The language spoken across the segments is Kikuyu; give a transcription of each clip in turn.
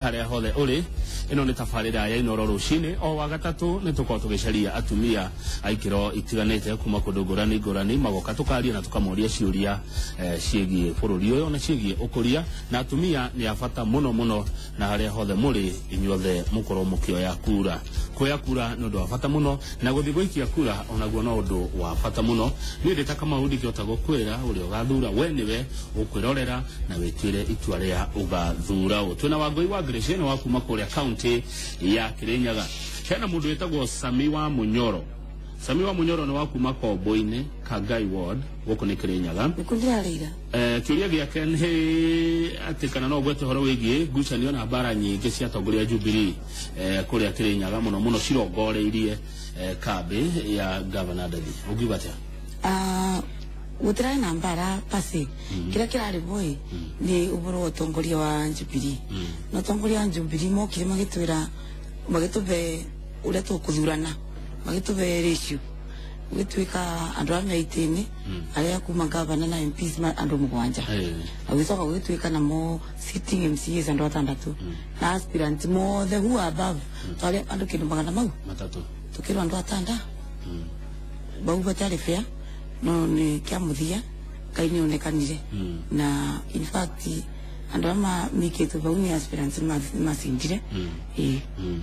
Haria hothe uri, ino ni tabarira ya Inoro rucini o wa gatatu ni tukorwo tugicaria atumia a ikiro itiganite kuma kundu ngurani ngurani, magoka tukaria na tukamoria ciuria ciĩgiĩ bũrũri ũyũ na ciĩgiĩ ũkũria. Na atumia nĩ a bata mũno mũno, na harĩa hothe mũrĩ inyuothe mũkorwo mũkĩoya kura. Kuoya kura nĩ ũndũ wa bata mũno, na gũthiĩ gũikia kura onaguo no ũndũ wa bata mũno. Niĩ ndĩ ta Kamau ndingĩhota gũkwĩra ũrĩa ũgathura, we nĩwe ũkwĩrorera na wĩtuĩre itua rĩa ũgathura. Ũ twĩna Wangũi wa Grace wa kuma kũrĩa kaunti ya Kirinyaga. Hena mũndũ wĩtagwo Sami wa Munyoro. Sami wa Munyoro nĩ wa kuma Kombo-inĩ, Kangai Ward, gũkũ nĩ Kirinyaga. Nĩkuo ndĩrarĩira. Kĩũria gĩake nĩ atĩ kana no ũgwete ũhoro wĩgiĩ ngucanio na mbara nyingĩ cia atongoria a Jubilee kũrĩa Kirinyaga, mũno mũno cirongoreirie kambĩ ya Gavana Ndathi. Ũngiuga atĩa? Gũtirarĩ na mbara pase. Kĩrĩa kĩrarĩ boy nĩ ũhoro wa ũtongoria wa Jubilee, na ũtongoria wa Jubilee mokire magĩtwĩra, magĩtũbe ũrĩa tũkũthurana, magĩtũbe ratio, gũgĩtuĩka andũ a meitĩ-inĩ arĩa kuma gavana na MPs andũ 7, agĩcoka gũgĩtuĩka namo sitting MCAs andũ 6, na aspirant mothe who are above twarĩ andũ kĩndũ magana mau 3. Tukĩrwo andũ 6 bau batiarĩ fair, no nĩ kĩa mũthia Ngai nĩ onekanire. Na in fact andũ arĩa mamikĩtwo bau nĩ aspirants macindire. Ĩĩ,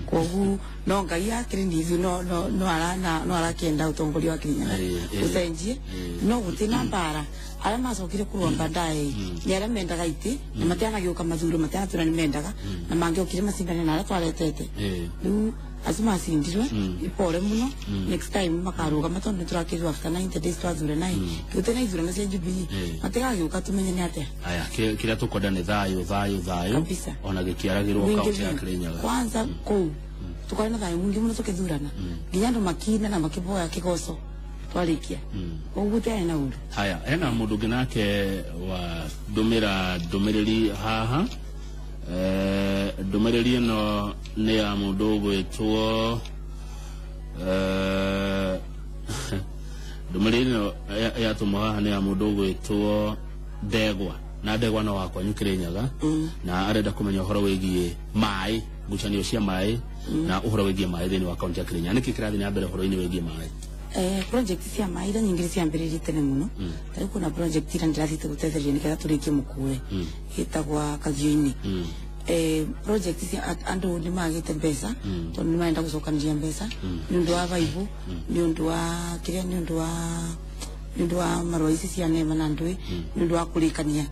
koguo no Ngai akĩrĩ nĩ ithuĩ, no no arakĩenda ũtongoria wa Kirinyaga ũcenjie. No gũtirĩ na mbara. Arĩa macokire kũrũa baadaye nĩ arĩa mendaga itĩ na matianagĩũka mathuro, matianatwĩra nĩ mendaga, na mangĩokire macindane na arĩa twaretete. Rĩu acio macindirwe ipore mũno, next time makarũgama, tondũ nĩtũrakĩrwo after 90 days twathure naĩ gũtirĩ na ithurano cia Jubilee, matigagĩũka tũmenye nĩ atĩa. Aya, kĩrĩa tũkwenda nĩ thayũ, thayũ, thayũ. Kabisa. Ona gĩkĩaragĩrwo Mwingĩ kaunti ya biũ. Kirinyaga. Kwanza kũu tukarĩ na thayũ mwingĩ mũno tũkĩthurana, nginya andũ makina na makĩboya kĩgoco twarĩkia, koguo gũtiarĩ na ũru. Haya, hena mũndũ ũngĩ nake wa ndũmĩra ndũmĩrĩri haha. Ndũmĩrĩri ĩno nĩ ya mũndũ ũgwĩtwo, ndũmĩrĩri ĩno yatũmwo haha nĩ ya mũndũ ũgwĩtwo Ndegwa, na Ndegwa no wakwa Kirinyaga, na arenda kũmenya ũhoro wĩgiĩ maĩ, ngucanio cia maĩ na ũhoro wĩgiĩ maĩ thĩinĩ wa kaunti ya Kirinyaga. Nĩkĩ kĩrathiĩ na mbere ũhoro-inĩ wĩgiĩ maĩ? Project cia maĩ iria nyingĩ ciambĩrĩirie tene mũno. Ta rĩu kwĩna project ira ndĩrathiĩte gũtethereria nĩgetha tũrĩkie mũkũe, ĩtagwa Kagio-inĩ. Project cia andũ nĩ magĩte mbeca tondũ nĩ marenda gũcokanĩria mbeca nĩ ũndũ wa baibũ, nĩ ũndũ wa kĩrĩa, nĩ ũndũ wa marũa ici cia nema na ndũĩ, nĩ ũndũ wa kũrĩkania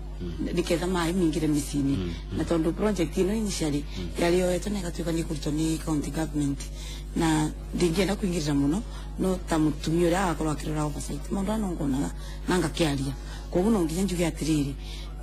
nĩgetha maĩ mingĩre mĩciĩ-inĩ. Na tondũ project ĩno initially yarĩ yoetwo na ĩgatuĩka nĩ ĩkũrutwo nĩ county government, na ndingĩenda kũingĩrĩra mũno, no ta mũtumia ũrĩa agakorwo akĩrora oversight maũndũ aya no ngonaga na ngakĩaria, koguo no nginya njuge atĩrĩrĩ,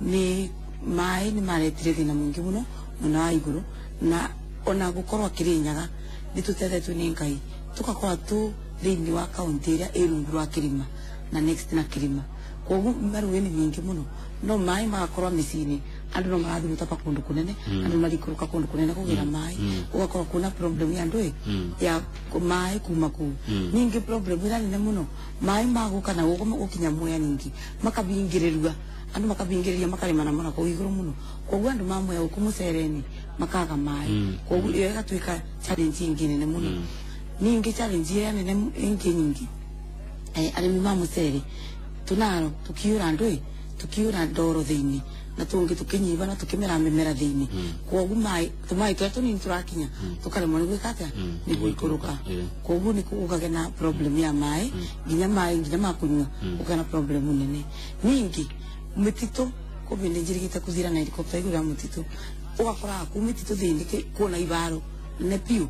nĩ maĩ nĩ maretire thĩna mũingĩ mũno mwena wa igũrũ. Na ona gũkorwo Kĩrĩnyaga nĩ tũtethetwo nĩ Ngai, tũgakorwo tũ thĩinĩ wa kaunti ĩrĩa ĩ rungu rwa kĩrĩma na next na kĩrĩma, koguo marũĩ nĩ mingĩ mũno, no maĩ magakorwo mĩciĩ-inĩ andũ no marathiĩ pa kũndũ kũnene, andũ marikũrũka kũndũ kũnene kũgĩra maĩ, gũgakorwo kwĩna problem ya ndũĩ ya maĩ kuma kũu. Ningĩ problem ĩrĩa nene mũno, maĩ magũka na gũkũ gũkinya Mwea, ningĩ makabingĩrĩrua, andũ makabingĩrĩria makarĩma namo na kũu igũrũ mũno, koguo andũ ma Mwea gũkũ mũcereni makaga maĩ, koguo ĩyo ĩgatuĩka challenge ĩngĩ nene mũno. Ningĩ challenge ĩrĩa nene ĩngĩ nyingĩ, arĩmi ma mũcere tunaro tukiura ndũĩ, tukiura ndoro thĩinĩ na tũngĩ tũkĩnyiva na tũkĩmera mĩmera thĩinĩ, koguo maĩ tũmaĩ tũrĩa tũnini tũrakinya tũkaremwo nĩ gwĩka atĩa, nĩ gũikũrũka. Koguo nĩ gũkagĩa na problem ya maĩ, nginya maĩ nginya ma kũnyua gũkagĩa na problem nene. Ningĩ mĩtitũ kũbi nĩ njĩrĩgĩte kũthira na helicopter igũrũ ya mũtitũ, ũgakoraga kũu mĩtitũ thĩinĩ kuona ibaro nene biũ,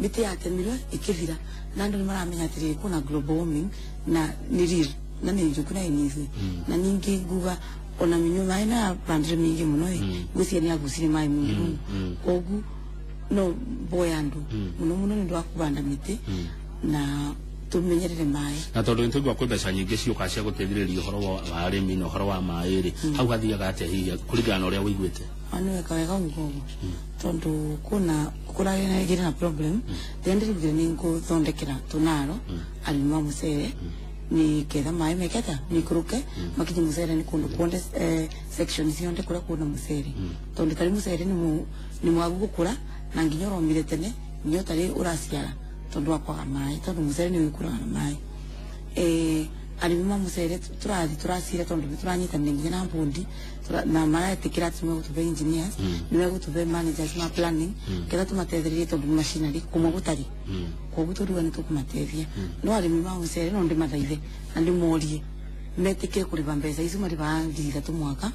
mĩtĩ yatemirwe ĩkĩthira, na andũ nĩ maramenya atĩrĩrĩ kwĩna global warming na nĩ real na nĩ njũku na nĩ ithuĩ. Na ningĩ nguga ona mĩnyua maĩ no yabandire mĩingĩ mũno ĩ, ngwĩciria nĩ yagucirie maĩ mĩingĩ mũno, koguo no mboya andũ mũno mũno nĩ ũndũ wa kũbanda mĩtĩ na tũmenyerere maĩ. Na tondũ nĩ tũigua kwĩ mbeca nyingĩ ciũkaga cia gũteithĩrĩria ũhoro wa arĩmi na ũhoro wa maĩ rĩ, hau hathiaga atĩa hihi kũringana na ũrĩa ũiguĩte? Nĩ weka wega uga ũguo, tondũ kuna kũragĩre na problem rĩrĩa ndĩrigire nĩ ngũthondekera tũnaro arĩmi ma mũcere. ni ketha maĩ meketa mikuruke makinye mucere ni kundu kuonde section cionde kuria kuna mucere tondu tari mucere ni mwagu gukura na nginya uromire tene nginya tari uraciara tondu wa kwaga maĩ tondu mucere ni wikuraga na maĩ arĩmi ma mucere turathi turacira tondu turanyitanĩra nginya na mbundi na maretĩkĩra atĩ nĩmegũtũhe engineers nĩmegũtũhe managers ma planning ketha tũmatethererie tondu machinery kũmwe gũtarĩ koguo tũruga nĩ tũkũmateithia no arĩmi ma mucere no ndĩmathaithe na ndĩmorie metĩkĩre kũrĩba mbeca icio marĩbaga 3,000 mwaka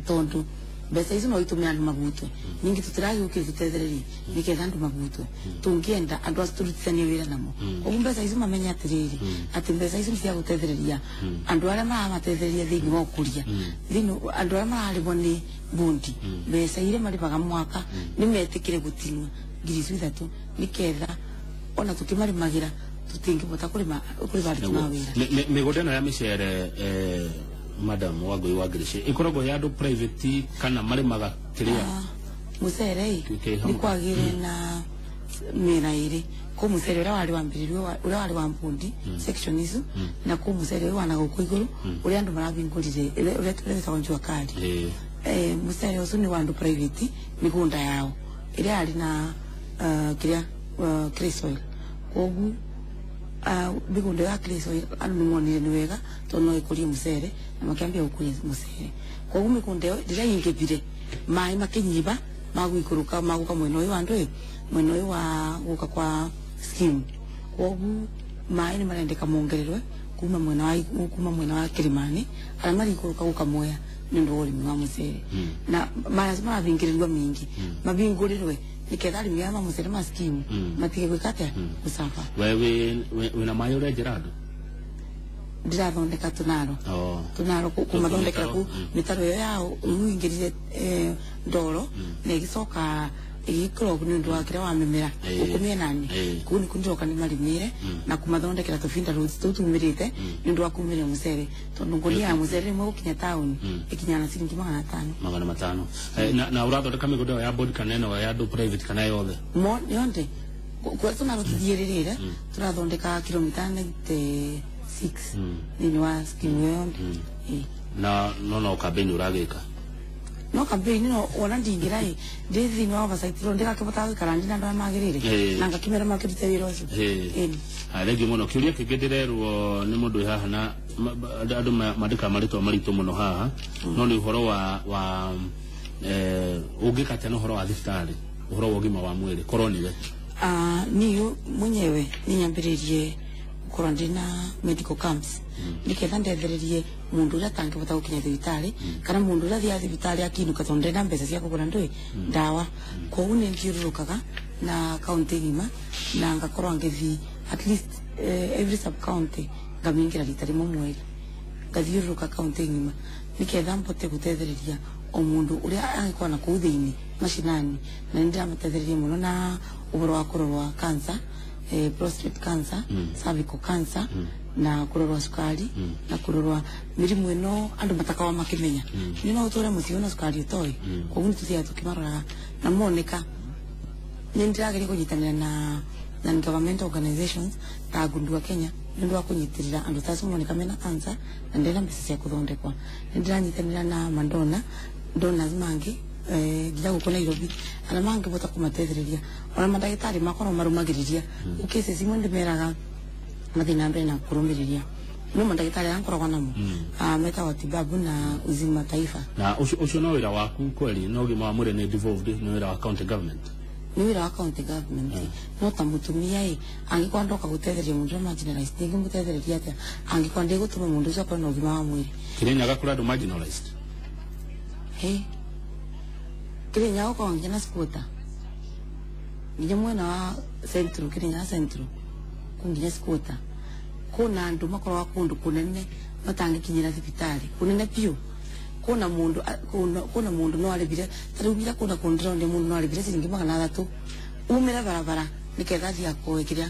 tondu mbeca icio no itume andu mabutwe ningi tutiragĩũkire tũtethererie niketha andu mabutwe tungienda andu acio tũrutithanie wĩra namo koguo mbeca icio mamenye atĩrĩrĩ atĩ mbeca icio nĩ cia gũtethereria andu arĩa maramatethereria thĩinĩ wa ũkũria thĩinĩ andu arĩa mararĩhwo nĩ mbundi mbeca iria marĩbaga mwaka nĩ metĩkĩre gũtinwa 3,000 nĩketha ona tũkĩmarĩmagĩra tũtingĩbota kũrĩma kũrĩba aruti ma wĩra. Mĩgũnda ĩno ya mĩcere madam Wangui wa Ngirici ikoragwo ya andu private kana marimaga kiria mucere ni kwagire na mĩena ĩrĩ kũ mucere ũrĩa warĩ wambĩrĩrio ũrĩa warĩ wa mbundi section icio na kũ mucere ũyũ wana gũkũ igũrũ ũrĩa andũ marabingũrire ũrĩa wĩtagwo njua kali mucere ũcio nĩ wa andũ private mĩgũnda yao ĩrĩa yarĩ na kĩrĩa clay soil koguo mĩgũnda ya clay soil andũ nĩmonire nĩ wega tondũ no ĩkũrie mũcere na makĩambia gũkũria mũcere koguo mĩgũnda ĩyo rĩrĩa ingĩthire maĩ makĩnyiba magũikũrũka magũka mwena ũyũ wa ndũĩ mwena ũyũ wa gũka kwa scheme koguo maĩ nĩ marendeka mongererwe kuma mwena wa Kilimani arĩa marikũrũka gũka Mwea nĩ ũndũ wa ũrĩmi wa mũcere na maĩ marabingĩrĩrwo mĩingĩ mabingũrĩrwe niketha arĩmi aya ma mũcere ma scheme matige gwĩka atĩa gũcaba. We wĩna maĩ ũrenjera andũ? Ndĩrathondeka tũnaro tũnaro kũmathondekera kũ mĩtaro ĩyo yao ũingĩrire ndoro na ĩgĩcoka ĩgĩkorwo nĩ ũndũ wa kĩrĩa wa mĩmera gũkũ mĩena-inĩ kũu nĩkuo ndĩroka nĩmarĩmĩre na kũmathondekera tũbinda roads tũu tumĩrĩte nĩ ũndũ wa kumĩria mũcere tondũ ngũnia ya mũcere rĩmwe gũkinya taũni ĩkinyaga na ciringi 500. 500. Na ũrathondeka mĩgũnda ĩyo ya board kana ĩno ya andũ private kana yothe? Yonthe kũrĩa tũnaro tũthiĩrĩrĩre tũrathondeka kilomita 96 thĩinĩ wa scheme ĩyo yonthe. Na no campaign ũragĩka? No campaign no ona ndingira ĩ ndĩ thĩinĩ wa oversight ro ndĩgakĩbota gũikara ndĩ na andũ arĩa magĩrĩire na ngakĩmera makĩrute wĩra ũcio. Thengiũ mũno. Kĩũria kĩngĩ ndĩrerwo nĩ mũndũ wĩ haha na andũ mandĩkaga marĩtwa maritũ mũno haha no nĩ ũhoro wa ũngĩka atĩa na ũhoro wa thibitarĩ ũhoro wa ũgima wa mwĩrĩ korwo nĩwe? Niĩ mwenyewe nĩ nyambĩrĩrie gũkorwo ndĩ na medical camps niketha ndethererie mundu uria atangĩbota gũkinya thibitarĩ kana mundu uria athiaga thibitarĩ akiinũka tondũ ndarĩ na mbeca cia kũgũra ndũĩ ndawa koguo nĩ nthiũrũrũkaga na kaunti ng'ima na ngakorwo ngĩthiĩ at least every sub county ngamĩingĩra rita rĩmwe mweri ngathiũrũrũka kaunti ng'ima niketha mbote gũtethereria o mundu uria angĩkorwo na kũu thĩinĩ macinani na nĩ ndĩramatethereria mũno na ũhoro wa kũrorwa cancer prostate cancer, cervical cancer, na kurorwa sukari, na kurorwa mirimu ino andu matakawa makimenya. Ni no uture muthio na sukari utoi. Koguo nituthiaga tukimaroraga na moneka ni ndirageria kunyitanira na non government organizations ta Gundua Kenya ni ndu wa kunyitirira andu ta acio moneka mena cancer na ndina mbeca cia kuthondekwa. Ni ndiranyitanira na mandona donors mangi nginya gũkũ Nairobi arĩa mangĩbota kũmatethereria ona mandagĩtarĩ makorwo marũmagĩrĩria cases imwe ndĩmeraga mathiĩ na mbere na kũrũmĩrĩria no mandagĩtarĩ arĩa ngoragwo namo metagwo Tibabu na Uzima Taifa. Na ũcio no wĩra waku kweli no ũgima wa mwĩrĩ nĩ devolved nĩ wĩra wa county government? Nĩ wĩra wa county government no ta mũtumia ĩ angĩkorwo ndoka gũtethereria mũndũ ũrĩa marginalized ndingĩmũtethereria atĩa angĩkorwo ndĩgũtũma mũndũ ũcio akorwo na ũgima wa mwĩrĩ? Kĩrĩnyaga kũrĩ andũ marginalized? Kirinyaga gũkorwo nginya na squatter nginya mwena wa Central Kirinyaga Central kũ nginya squatter kuna andu makoragwo kundu kunene matangĩkinyĩra thibitarĩ kunene biũ kuna mundu kuna mundu no arĩbire ta rĩu nginya kuna kũndũ ndĩronire mundu no arĩbire ciringi 300 umĩre barabara nĩketha athiĩ akoe kĩrĩa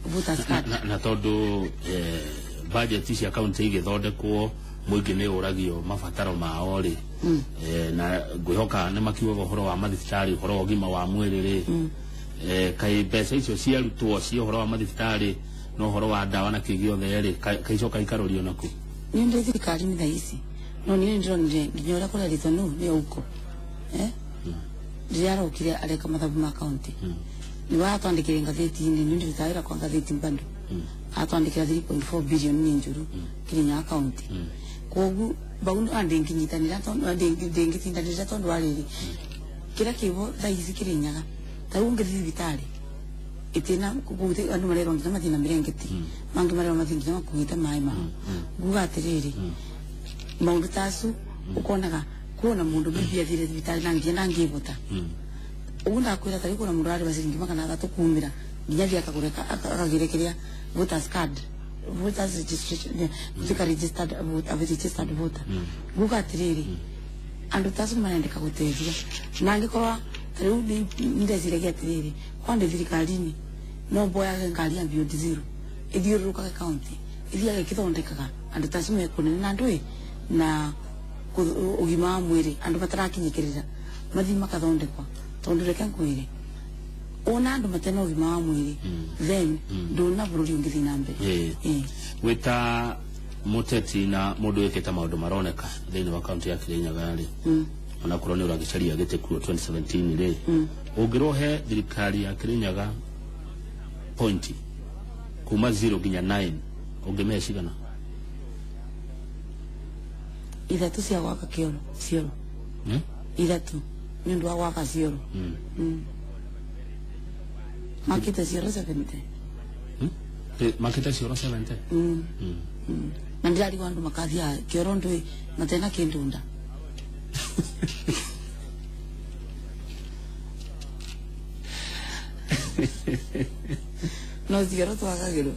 voters card. Na tondũ budget cia county igĩthondekwo mũingĩ nĩ ũragio mabataro mao rĩ na ngwĩhoka nĩ makiugaga ũhoro wa mathibitarĩ ũhoro wa ũgima wa mwĩrĩ rĩ kaĩ mbeca icio ciarutwo cia ũhoro wa mathibitarĩ na ũhoro wa ndawa na kĩ gĩothe rĩ kaicoka ikarorio naku niĩ ndĩ thirikari-inĩ thaa ici no niĩ nĩndĩronire nginya ũrĩa kũrerithwo nũ nĩ uko rĩrĩa arokire areka mathabu ma kaunti nĩwe atwandĩkĩire ngathĩti-inĩ niĩ ndĩrutaga wĩra kwa ngathĩti bado atwandĩkĩra 3.4 billion nĩ njũru Kirinyaga kaunti koguo bau ndĩngĩnyitanĩra tondũ ndĩngĩtindanĩrĩra tondũ wa rĩrĩ kĩrĩa kĩho thaa ici Kirinyaga ta rĩu ũngĩthiĩ thibitarĩ itina kugute andu marerwo nginya mathiĩ na mĩrengeti mangĩ marerwo mathiĩ nginya makuĩte maĩ mao nguga atĩrĩrĩ maũndũ ta acu ũkonaga kuona mũndũ bibi athire thibitarĩ na nginya ndangĩbota ũguo ndakwĩra tarĩu kuona mũndũ ararĩba ciringi 300 kumĩra nginya thiĩ akagũre akagĩre kĩrĩa voters card voters registration gũtuĩka registered registered voter nguga atĩrĩrĩ andũ ta acio marendeka gũteithia na angĩkorwo tarĩu ndeciragia atĩrĩrĩ kwandĩ thirikari-inĩ no mboyage ngari ya Beyond Zero ithiũrũrũkage kaunti ithiage ĩkĩthondekaga andũ ta acio me kũnene na andũ na ũgima wa mwĩrĩ andũ matarakinyĩkĩrĩra mathiĩ makathondekwa tondũ reke ngwĩre ona andũ matena ũgima wa mwĩrĩ then ndũna bũrũri ũngĩthiĩ na mbere. Wĩta mũteti na mũndũ wĩkĩte maũndũ maroneka thĩinĩ wa kaunti ya Kirinyaga rĩ ona korwo nĩ ũragĩcaria gĩtĩ kuo 2017 rĩ ũngĩrohe thirikari ya Kirinyaga pointi kuma 0 nginya 9 ũngĩmĩhe cigana? 3 cia gwaka kĩoro cioro 3 nĩ ũndũ wa gwaka cioro makĩte cioro 70 makĩte cioro 70 na ndĩrarigwo andũ makathiaga kĩoro ndũĩ matena kĩndũ nda no cioro twakagĩrwo.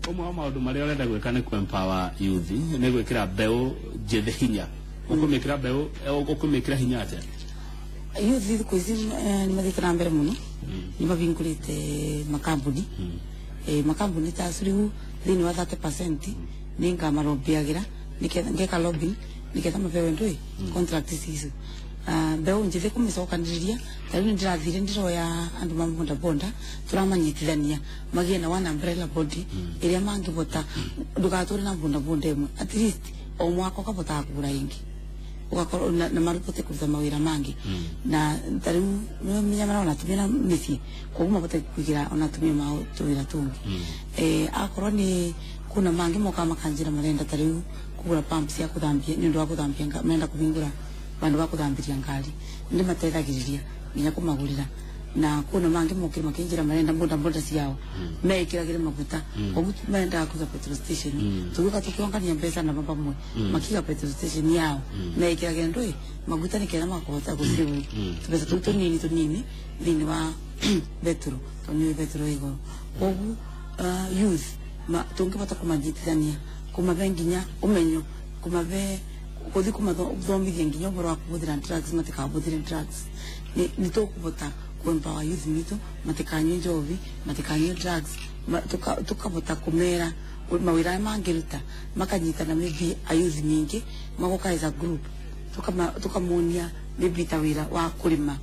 Ũmwe wa maũndũ marĩa ũrenda gwĩka nĩ kũ-empower youth nĩ gwĩkĩra mbeũ njĩthĩ hinya ũkũmĩkĩra mbeũ ũkũmĩkĩra hinya atĩa? Youth thikũ ici nĩ mathiĩte na mbere mũno nĩ mabingũrĩte makambuni makambuni ta acio rĩu thĩinĩ wa 30% nĩ ngamarombiagĩra ngeka lobbying nĩgetha mabewe ndũĩ contract ici mbeũ njĩthĩ kũmĩcokanĩrĩria ta rĩu nĩndĩrathire ndĩroya andũ ma bonda bonda tũramanyitithania magĩe na one umbrella body ĩrĩa mangĩbota ndũgatũre na bonda bonda ĩmwe at least o mwaka ũkabotaga kũgũra ĩngĩ ugakorwo na marupote kũruta mawĩra mangĩ na ta rĩu nĩmenya marona atumia na mĩciĩ koguo mabote kũigĩra ona atumia mao tũwĩra tũngĩ akorwo nĩ kuna mangĩ mokaga makanjĩra marenda ta rĩu kũgũra pump cia kũthambia nĩ ũndũ wa kũthambia marenda kũhingũra vandu va kũthambĩria ngari nĩmateithagĩrĩria nginya kũmagũrĩra na kuna mangĩ mokire makinjira marenda boda boda ciao meikiragire maguta koguo mendaga kuiga petrol station tuguka tukiongania mbeca na pamwe makiga petrol station yao meikiragire ndui maguta niketha makahota gũcibu tubeca tũu tũnini tũnini thĩinĩ wa betro tondũ nĩ betro igũrũ koguo youth tũngĩbota kũmanyitithania kũmabe nginya ũmenyo kũmabe kuthi kumathomithia nginya ũhoro wa kũhũthĩra drugs matikahũthĩre drugs nĩ tũkũbota kuempower youth mitũ matikanyue njovi matikanyue drugs tukabota kumera mawĩra arĩa mangĩruta makanyitana maybe a youth nyingĩ magoka as a group tukamonia maybe ta wĩra wa kũrĩma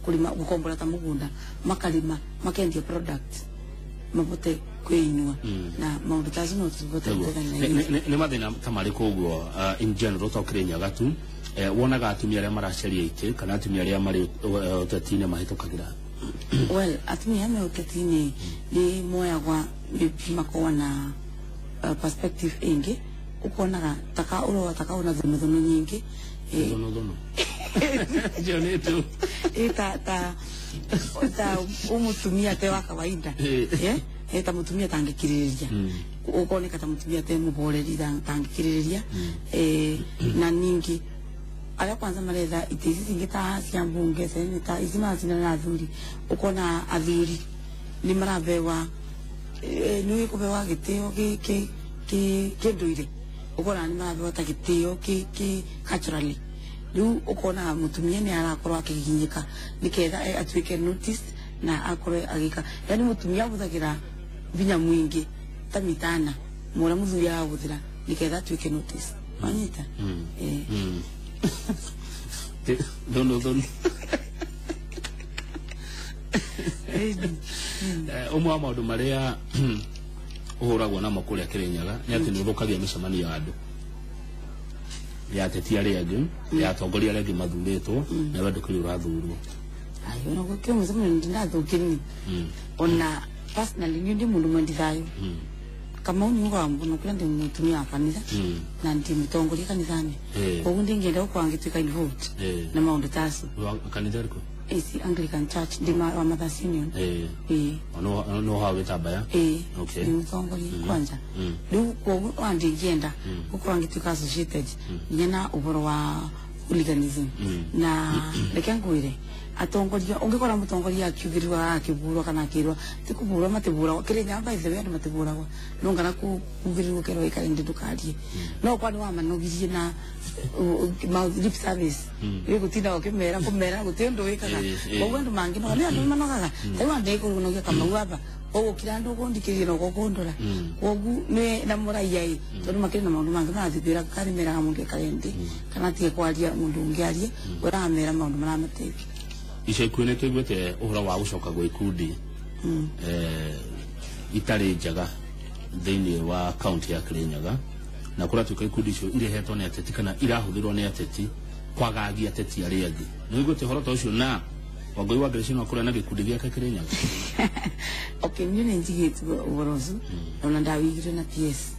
gũkombora ta mũgũnda makarĩma makendia product mabote kwĩinua na maũndũ ta acio no tũbote gũteithania. Nĩ mathĩna ta marĩkũ ũguo in general to Kirinyaga tu wonaga atumia arĩa maracaria itĩ kana atumia arĩa marĩ ũteti-inĩ mahĩtũkagĩra? Well, atumia me ũteti-inĩ nĩ moyagwa makoragwo na perspective ĩngĩ ũkonaga taka ũroa taka ũna thũnũ nyingĩ thũnũ nĩ tu ta ta umutumia te wa kawaida ta mutumia tangĩkirĩrĩria ũkoneka ta mutumia te mũhoreri tangĩkirĩrĩria na ningĩ arĩa kwanza maretha itĩ ici cingĩ ta cia mbunge seneta ici maracindana na athuri ũkona athuri nĩ marabewa nĩ kũbewa gĩtĩo kĩndũire ũkona nĩ marabewa ta gĩtĩo kĩ culturally rĩu ũkona mũtumia nĩ arakorwo akĩgiginyĩka nĩketha atuĩke noticed na akorwo agĩka yani mũtumia ahũthagĩra vinya mwingĩ ta mitana mũrĩa mũthuri arahũthĩra nĩketha atuĩke noticed wanyita thũnũ thũnũ Ũmwe wa maũndũ marĩa ũhũragwo namo kũrĩa Kirinyaga nĩ atĩ nĩ ũthũkagia mĩcemanio ya andũ ya ateti arĩa angĩ, ya atongoria arĩa angĩ mathurĩtwo, na we ndũkĩrĩ ũrathurwo. Ayo na gũkĩra mũcemanio ndindathũkĩri ona personally ni ndi mundu mwendi thayo. Kamau ni ngwa mbono kula ndi mutumia wa kanitha na ndi mutongoria kanithani, koguo ndingienda gukorwo ngituika involved na maundu tacio. Kanitha ĩrĩkũ? AC Anglican Church, ndi wa Mothers Union. No no hawe tabaya. Okay. Ndi mutongoria kwanja riu, koguo wandingienda gukorwo ngituika associated nginya na ũhoro wa hooliganism. Na reke ngwire, atongoria ungikora mutongoria akiugirwa akibурwa kana akirwa ti kuburwa matiburagwa Kirinyaga, by the way, andu matiburagwa no ngana kuugirwo kerwo ikare ndi ndukarie no kwani wa manogirie na lip service ri gutinda ukimera kumera guti undu wikaga. Koguo andu manginoga ni andu manogaga riu ande kurunogia Kamau aba ogukira andu gundikiririe na ugukundura koguo ni na muraia i tondu makiri na maundu mangi marathi kwira karimeraga mundu ekare ndi kana atige kwaria mundu ungi arie uramera maundu maramateithia. Ica ikuhĩ nĩ tũiguĩte ũhoro wa gũcoka gwa ikundi itarĩ njega thĩinĩ wa kaunti ya Kirinyaga, na kũratuĩka ikundi icio irehetwo nĩ ateti kana irahũthĩrwo nĩ ateti kwagagia ateti arĩa angĩ. Nĩ ũiguĩte ũhoro ta ũcio na Wangũi wa Ngerecino kũrĩa na gĩkundi gĩake Kirinyaga? Okay, niĩ nĩ njigĩtwo ũhoro ũcio ona ndawigire na PS,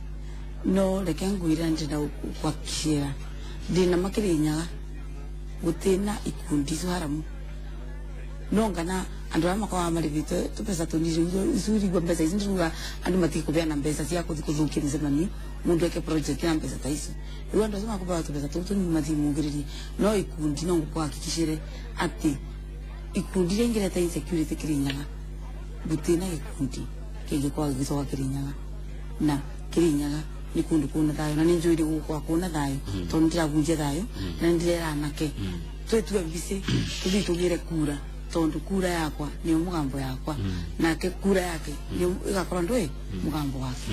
no reke ngwĩre ndĩrenda gwakĩra ndĩna Makirinyaga gũtĩna ikundi icio haramu no ngana andu aya makoragwo marĩhĩtwo tũbeca tũnini icurigua mbeca ici ndiruga andu matige kũbeana mbeca cia kũthi kũthũkia mĩcemanio mundu eke project na mbeca ta icio. Rĩu andu acio makũbewa tũbeca tũu tũnini mathiĩ mugĩrĩrie no ikundi no ngũkũhakikicĩre atĩ ikundi iria ingĩreta insecurity Kirinyaga gũtirĩ na gĩkundi kĩngĩkorwo gĩgĩcoka Kirinyaga, na Kirinyaga nĩ kũndũ kwĩna thayũ na nĩ njũĩ nĩ gũgũkorwo kwĩna thayũ tondũ nĩndĩrahunjia thayũ na nĩndĩrera anake twĩtue mbici tũthiĩ tũgĩre kura tondu kura yakwa niyo mugambo yakwa nake kura yake niyo igakorwo ndui mugambo wake.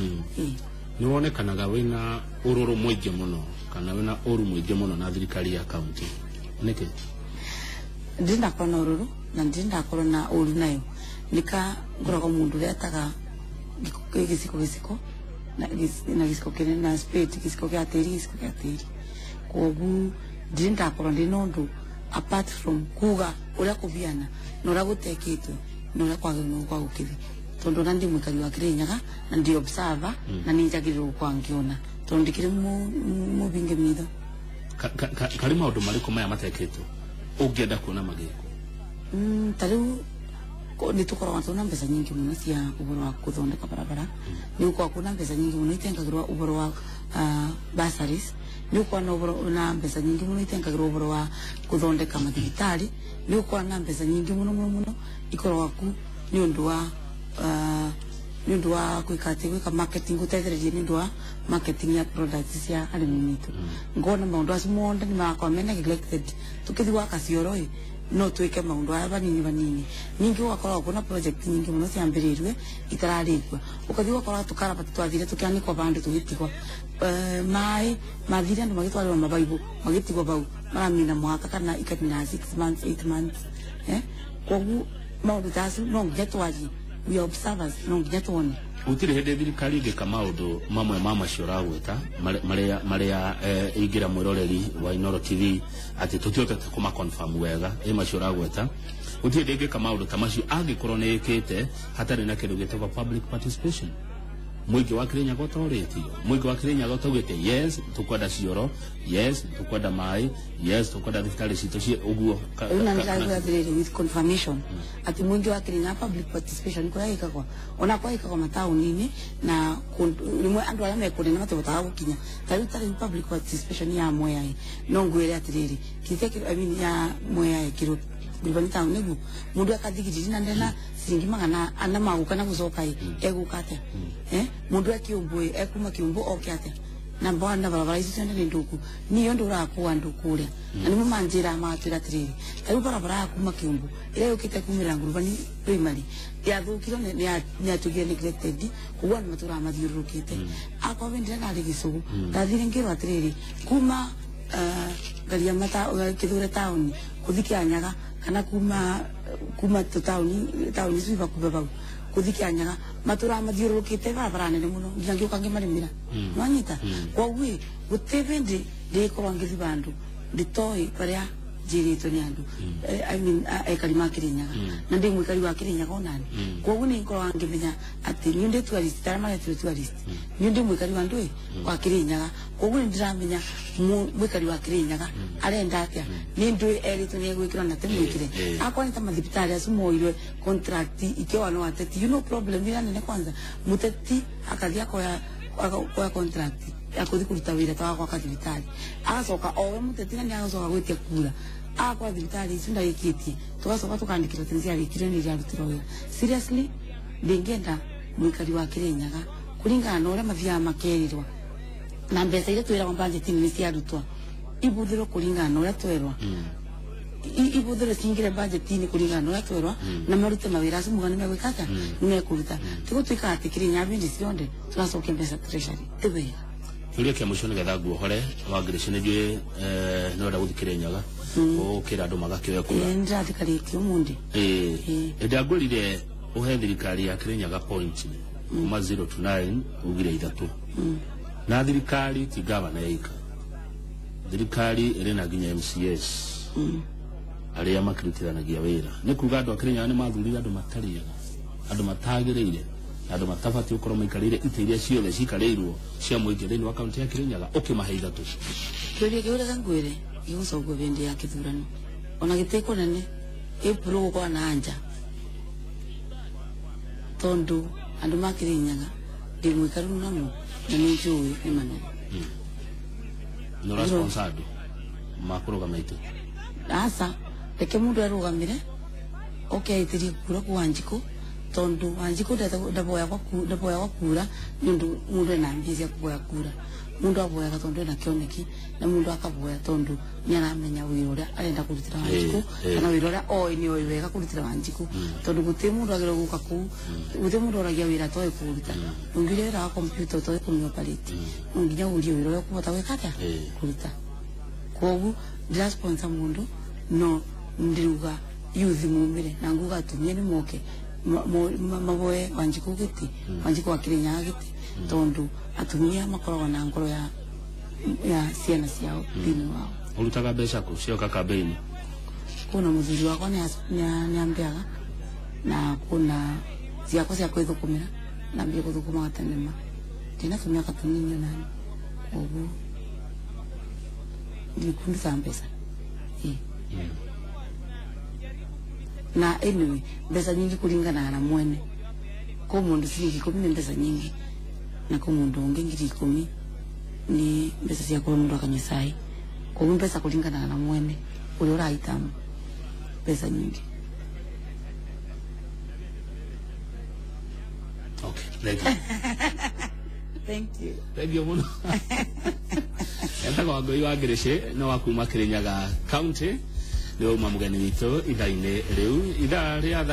Nĩ wonekanaga wĩna ũrũrũ mũingĩ mũno kana wĩna ũru mũingĩ mũno na thirikari ya kaunti, nĩkĩ? Ndiri ndakorwo na ũrũrũ na ndiri ndakorwo na ũru nayo nika ngoragwo mundu ũrĩa etaga gĩciko gĩciko na gĩciko kĩnene na spade gĩciko gĩa tĩri gĩciko gĩa tĩri, koguo ndiri ndakorwo ndĩ na ũndũ apart from kuga uria kubiana na uria gutekitwe na uria kwagĩrĩirwo gũkorwo gũkĩthi tondu ona ndi mwikari wa Kirinyaga na ndi observer na ni njagĩrĩirwo gũkorwo ngĩona tondu ndikĩrĩ mũbinge mitho. Karĩ maũndũ marĩkũ maya matekĩtwo ũngĩenda kuona magĩkwo? Ta rĩu nĩ tũkoragwo tũna mbeca nyingĩ mũno cia ũhoro wa gũthondeka barabara, nĩ gũkoragwo kwĩna mbeca nyingĩ mũno itengagĩrwo ũhoro wa bursaries, nĩ gũkoragwo na ũhoro na mbeca nyingĩ mũno itengagĩrwo ũhoro wa gũthondeka mathibitarĩ, nĩ gũkoragwo na mbeca nyingĩ mũno mũno mũno ikoragwo ku nĩ ũndũ wa nĩ ũndũ wa gwĩka atĩ gwĩka marketing gũteithĩrĩria nĩ ũndũ wa marketing ya products cia arĩmi mitũ. Ngona maũndũ acio mothe nĩ marakorwo me neglected tũkĩthiĩ gwaka cioro ĩ no twĩke maũndũ aya vanini vanini. Ningĩ ũgakorwo kwĩna project nyingĩ mũno ciambĩrĩirie itararĩkua, ũgathiĩ ũgakora tũkarabati twathire tũkĩanĩkwo vandũ tũgĩtigwo, maĩ mathire andũ magĩtwarĩrwo mabaibũ magĩtigwo bau maramina mwaka kana ikamina 6 months 8 months, koguo maũndũ ta acio no nginya twarie, we are observers, no nginya tuone. Gũtirĩ hĩndĩ thirikari ĩngĩka maũndũ mamwe ma macio ũragwĩta marĩa ingĩra mwĩroreri wa Inooro TV atĩ tũtihotete kũma confirm wega ĩ macio ũragwĩta, gũtirĩ hĩndĩ ĩngĩka maũndũ ta macio angĩkorwo nĩ ĩkĩte hatarĩ na kĩndũ gĩtagwo public participation. Mũingĩ wa Kirinyaga ũtorĩtio, mũingĩ wa Kirinyaga ũtaugĩte yes tũkwenda cioro, yes tũkwenda maĩ, yes tũkwenda thibitarĩ citũ ciĩ ũguo. Rĩu na nĩndĩrauga atĩrĩrĩ with confirmation atĩ mũingĩ wa Kirinyaga public participation kũrĩa ĩkagwo ona kwa ĩkagwo mataũni-inĩ na rĩmwe andũ arĩa me kũnene matihotaga gũkinya ta rĩu public participation ya Mwea ĩ no ngwĩre atĩrĩrĩ kĩrĩa I mean ya Mwea ĩ kĩrũ Gurubani town nĩguo mũndũ akathigiriri na ndena ciringi magana ana magũka na gũcoka ĩ egũka atĩa, mũndũ e Kĩũmbũ ĩ ekuma Kĩũmbũ oke atĩa na mbona barabara ici ciothe nĩ ndũku niyo ndũraga andũ kũrĩa na nĩmo manjĩraga magatwĩra atĩrĩrĩ ta rĩu barabara ya kuma Kĩũmbũ ĩrĩa yũkĩte kumĩra Ngurubani primary yathũkirwo nĩ yatuĩkire neglected koguo andũ matũraga mathiũrũrũkĩte. Akorwo ndĩrĩa ndarĩ Gĩcũgũ ndathire ngĩrwo atĩrĩrĩ kuma Ngariama Kĩthure taũni gũthiĩ Kĩanyaga kana kuma tauni tauni civa kuve vau kuthi Kianyaga matura mathiururukite barabara nene muno nginya ngiuka ngimarimira nwanyita koguo guti bindi ndikorwo ngithi bandu nditoi baria njiritwo ni andu. I mean ekari ma Kirinyaga na ndi mwikari wa Kirinyaga onani koguo ni ngorwo ngimenya ati ni ndi tourist tara maretwo tourist ni ndi mwikari wa ndu wa Kirinyaga koguo ni ndiramenya mwikari wa Kirinyaga arenda atia ni ndu eritwo ni egwikirwo na temwikire akwa ni ta mathibitari acu moirwe contract ikioa no ateti you know problem ira nene kwanza muteti akathia akoya contract akuthi kuruta wira ta gwaka thibitari agacoka owe muteti na ni agacoka gwitia kura akwa thibitari icu ndarikitie tugacoka tukandikira ati niciarikire ni irarutirwo wira. Seriously ndingienda mwikari wa Kirinyaga kuringana na uria mathiaga makerirwa na mbeca iria twiragwo budget-inĩ nĩ ciarutwa ibuthĩrwo kuringana na uria twerwa ibuthĩrwo cingire budget-inĩ kuringana na uria twerwa na marute mawĩra acio muga nĩmegwĩka atĩa nĩmekũruta tigũtuĩka atĩ Kirinyaga bindi cionde tũracokia mbeca treasury ti wega. Kiuria kia mũico nĩgetha nguohore Wangirici nĩ njũĩ nĩ ũrenda gũthiĩ Kirinyaga ũkĩra andũ magakĩoya kura. Ĩĩ nĩndĩrathikarĩtie ũmũthĩ. Ĩĩ ndangwĩrire ũhe thirikari ya Kirinyaga point kuma 0 to 9 ugire 3 na thirikari ti gavana ika thirikari ĩrĩ na nginya MCS arĩa makĩrutithanagia wĩra nĩ kuga andũ a Kirinyaga nĩ mathurire andũ matarĩaga andũ matagĩrĩire na andũ matabatiĩ gũkorwo maikarĩire itĩ iria ciothe cikarĩirwo cia mũingĩ thĩinĩ wa kaunti ya Kirinyaga ũkĩmahe 3. Kĩũria kĩu reke ngwĩre gĩgũcokio hĩndĩ ya kĩthurano ona gĩtĩ kũnene April gũkorwo na anja tondu andũ ma Kirinyaga ndĩ mũikaru namo na nĩ njũĩ nĩ manene. Nĩ ũrasponsor andũ makũrũgama itĩ? Aca reke mũndũ arũgamire oke aitĩrie kura kwa Wanjikũ tondu Wanjikũ ndaboyagwa kura nĩ ũndũ mũndũ ena mbia cia kũboya kura mũndũ aboyaga tondu ena kĩoneki na mũndũ akaboya tondu nĩ aramenya wĩra ũrĩa arenda kũrutĩra Wanjikũ kana wĩra ũrĩa oĩ nĩ oĩ wega kũrutĩra Wanjikũ tondu gũtirĩ mũndũ agĩrĩirwo gũka kũu gũtirĩ mũndũ oragia wĩra atoĩ kũũruta ũngĩũria wĩra wa kompyuta ũtoĩ kũmĩoperate no nginya ũrie wĩra ũrĩa ũkũhota gwĩka atĩa kũruta. Koguo ndĩrasponsor mũndũ no ndiruga youth mumire na nguga atumia nĩ moke maboe Wanjikũ gĩtĩ Wanjikũ wa Kirinyaga gĩtĩ tondu atumia makoragwo na ngoro ya ciana ciao thĩinĩ wao. Ũrutaga mbeca kũ cioka kambĩini? Kuna mũthuri wakwa nĩ ambeaga na kuna ciakwa cia kwĩthũkũmĩra nambia gũthũkũmaga tene ma ndĩna tũmĩaka tũnini onani koguo ndikundutaga mbeca. Na anyway mbeca nyingi kuringanaga na mwene ko mundu ciringi 10 nĩ mbeca nyingi na ko mundu ũngĩ ngiri 10 ni mbeca cia kũrĩa mundu akanyua cai koguo mbeca kuringanaga na mwene ũrĩa ũraitamu mbeca nyingi. Okay, thank you. Thank you. Thank you mũno. Etagwo Wangũi wa Ngĩrĩcĩ no wa kuma Kirinyaga County nĩ wauma mũgeni witũ ithaa-inĩ rĩu ithaa rĩa thaa